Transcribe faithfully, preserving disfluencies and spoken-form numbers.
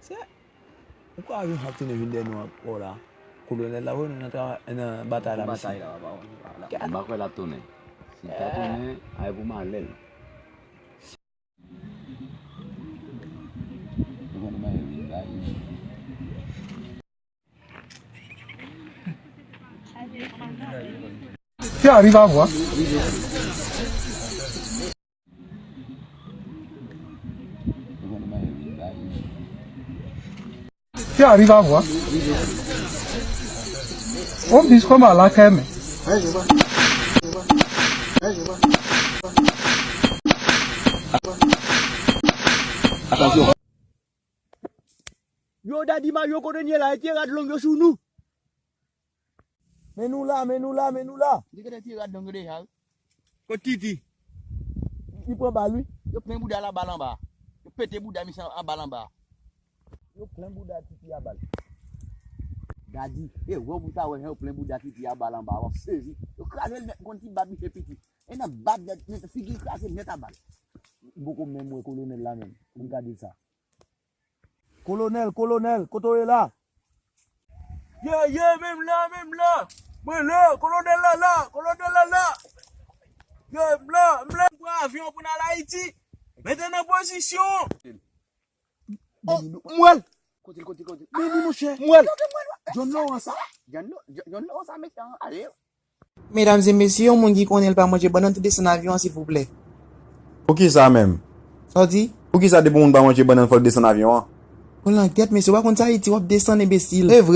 Se, ou ka vin ap tounen vin dèyè nou ankò la. Kolonèl la voye nou nan travay, nan batay la, mesye. Batay la, papa. M pa kwè l ap tounen. Si l ta tounen, ay pou malè l. Ou konn mwen vin la, wi. Ki arive avwa? Ki arive avwa? On bis kòman la kè men. Yo, Dadi Mario, kote n ye la, e tye rad long yo sou nou. Men nou la, men nou la, men nou la. Li gentan tye rad long yo deja, wi. Kot Titi? Li pran bal, wi. Yo plen bouda l a bal anba. Yo pete bouda misye a bal anba. Yo plen bouda Titi a bal. Dadi, e wè pou ta wè, yo plen bouda Titi a bal anba, w ap sezi. Yo kraze l nèt, konn ti bab misye piti. E nan bab nèt, nèt, figi l kraze nèt a bal. M poko menm wè kolonèl la menm, pou m ka di l sa. Kolonèl, kolonèl, kote w ye la? Ye, ye, menm la, menm la. Mwen la, kolonèl la la, kolonèl la la. Ye, m la, m la. M pran avyon pou n al Ayiti. Mete nan pozisyon. Oh, m wè l. Kote l, kote l, kote l? Men li, monchè. M wè l. John Laurent sa? John Lo-, John, John Laurent sa, mesye, ale. Medam e mesye, yon moun ki konnen l pa manje bannann, tou desann avyon an, silvouplè. Poukisa menm? Sa w di? Poukisa depi yon moun pa manje bannann, fò l desann avyon an? Kolangèt, mesye, w pa konn sa Ayiti, w ap desann, enbesil. Se vre.